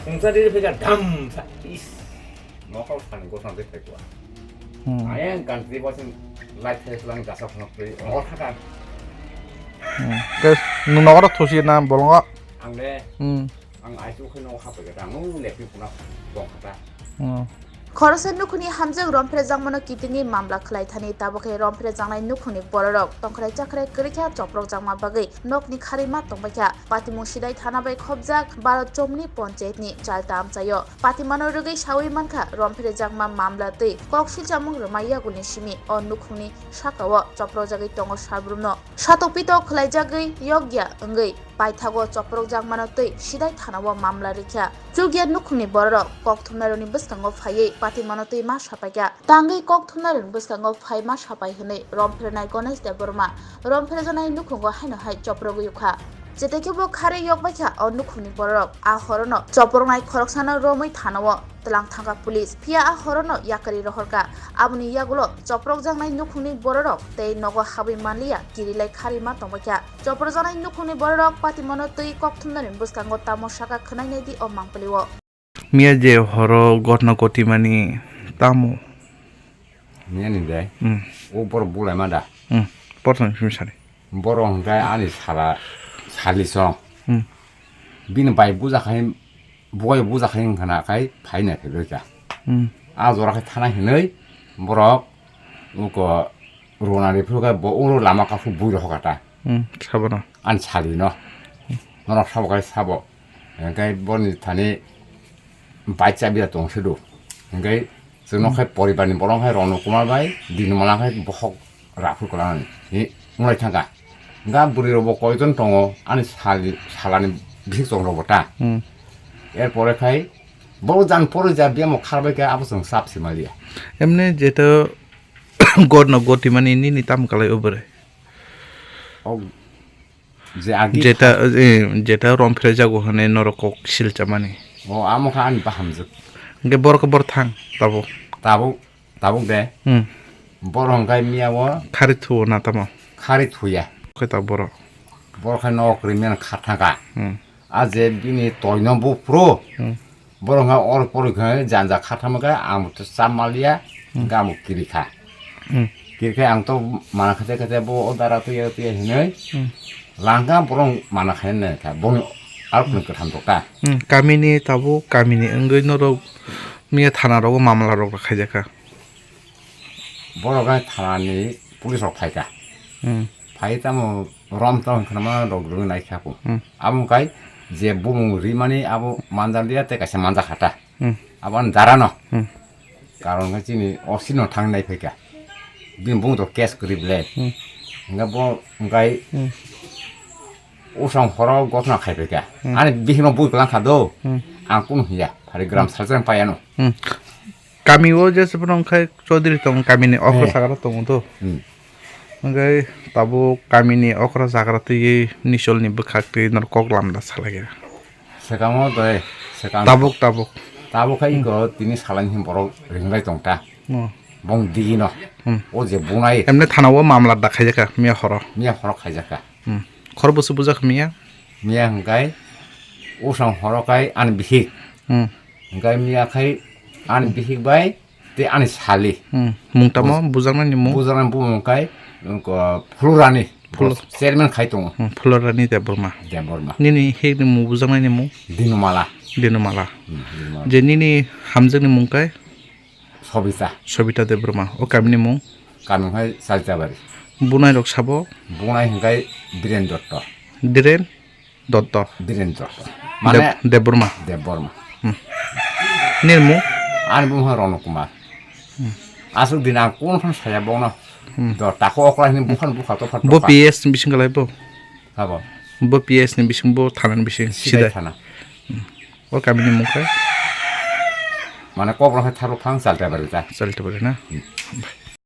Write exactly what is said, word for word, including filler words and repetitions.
Mungsa diri phika dam sa. Is. Nokal sani gosong de phai kwa. Hmm. Ayang country bosin light phai lang jasa khonok tei ongor thaka. Hmm. Ke nung nokar thosi na bolongo. Ang de. Hmm. Ang aichu khe no hapoi ga dang nung lepi kuna bong khata. Hmm. Khoroksa nukhungni hamjwk romphrejakmano kitingwi mamla khwlaithani, tabukhe romphrejaknai nukhungni bororok tongkhrai chakrai kwrwikha choprokjakma bagwi nokni kharima tongbaikha. Patimung Sidai thana bai khopjak Baro Chomni ponchayatni Chalta amchaio patimano rwgwi saui mankha romphrejakma mamla twi koksilchamung rwmai yagulni simi o nukhungni sakao choprokjagwi tongo salbrumno. Satok pitok khwlaijagwi yokya wngwi paithago choprokjakmano twi Sidai thanao mamla rikha. Chukya nukhungni bororok kokthumnairokni bwskango phaiwi patimano twi ma sapaikha. Tangwi kokthumnairokni bwskango phai ma sapai hwnwi romphrenai Ganesh Debbarma romphrejanai nukhungo haino hai choprogwi wkha. Jetekhe bo kharwi yokbaikha o nukhungni bororok a horono choproknai khoroksano romwi thanao twlang thangkha police, phiya a horono yakarwi rohorkha. Aboni yagulo choprokjaknai nukhungni bororok tei nogo habwi manliya kirilai kharwi ma tongbaikha. Choprokjaknai nukhungni bororok patimano twi kokthumnani bwskango tamo sakha khwnainai di o mangpilio. Miya je horo gotna gotimani tamo? Miya ni de. Hmm. O borok bulai ma da. Hmm. Porthan simi sari. Borok hwnkhe ani sala sali song. Hmm. Bini bai bujakha hin, boi bujakha hin khana khai phaina khe rwkha. Hmm. A jora khe thana hinwi borok uko rona ri phuru khe bo uro lama kaphuk bui rokha ta. Hmm. Sabono. Ani sali no. Norok sabo khai sabo. Hwnkhe boni thani bai chabi ya tong se do. Hwnkhe chwng nok khai poribar ni borok khai Rono Kumar bai Dinu Mala khai bohok raphur kwlanani hi wnglai thangkha. Hwnkhe bwrwi rok bo koijon tongo ani sali salani bihik chwng rok bo ta. Hmm. Er pore khai bo jan pore ja biyamo kharbai khe abo chwng sap se maliya. Emne jeto gotno gotimani nini tam kalai o bwrwi? O Je agi Jeta, eh, jeta romphre jago hwnwi norok kok silchamani. O, amo kha ani bahamjwk. Hwnkhe borok bor thang tabuk. Tabuk, tabuk de. Hmm. Borok hwnkhe miya o Khari thuo na tamo? Khari thuya. Khe ta borok. Borok khe nok rimyan kha thangkha. Hmm. A je bini toino buphuru. Hmm. Borok wngkha oro poroi kha janja khathama khe ang bo cham maliya, hmm, hwnkhe ang bo kiri kha. Hmm. Kiri khe ang to mana khatai khatai bo o dara tuya tuya hinwi, hmm, langkha borok mana khainai kha. Boni arokni kwtham rok ta. Hmm. Kamini tabuk kamini wngwi norok miya thana rogo mamla rok khaijak kha. Borok khe thanani police rok phaikha. Hmm. Phai tamo rom tong khwnama rok rwngwi naikha po. Hmm. Abo wngkhai je bumung rimani abo manjak liya tei kaisa manjak kha ta. Hmm. Abo ani dara no. Hmm. Karon khe chini O C no thang nai phaikha. Bini bumung to case kwrwi ble. Hmm. Hwnkhe bo wngkhai, hmm, usang horo gotna khai phaikha. Hmm. Ani bihikno bui kwlang kha do. Hmm. Ang kunu hiya. Phari gram, hmm, salsa payano. Hmm. Kami o jesa phano wngkhai Chaudhary tongo, kamini okra, eh, sakra tongo to. Hmm. Wngkhai tabuk kamini okra sakra twiwi nisolni bwkhak twi norok kok lamda salaiya. Swkango doi, swkang. Tabuk, tabuk. Tabuk khai, hmm, iko tini salani hin borok ringlai tongta. Oh. Bong digino. Hmm. O je bunai. Emne thana o mamla da khaijakha, miya horo. Miya horo khaijakha. Hmm. Khoro busu bujak miya? Miya hwnkhe usang horo khai ani bihik. Hmm. Hwnkhe miya khai ani bihik bai tei ani sali. Hmm. Mung tamo bujaknani mung? Bujaknani bumung khai, wngkha Phulurani. Phul- Chairman khai tongo. Hmm, Phulurani Debbarma. Debbarma. Nini hikni mung bujaknani mung? Dinumala. Dinumala. Hmm, Dinumala. Je nini hamjakni mung khai? Sobita. Sobita Debbarma. O kamini mung? Kami hai Saltabari. Bunai rok sabo? Bunai hingkai Biren Dotto. Biren Dotto. Biren Dotto. Mane Deb-, Debbarma. Debbarma. Hmm. Nini mung? Ani bung hai Rono Kumar. Hmm. Asuk din ang kono phano saya bongno. Hmm. Do tako okra hini bukhan bukha to phat. Bo tokha. P S ni bising kalai bo? Sabo. Bo P S ni bising bo thana ni bising Sidai sidai. Thana. Hmm. O kamini mung khe? Mane kok rok hai tharo phang Saltabari ta. Saltabari na? Hmm.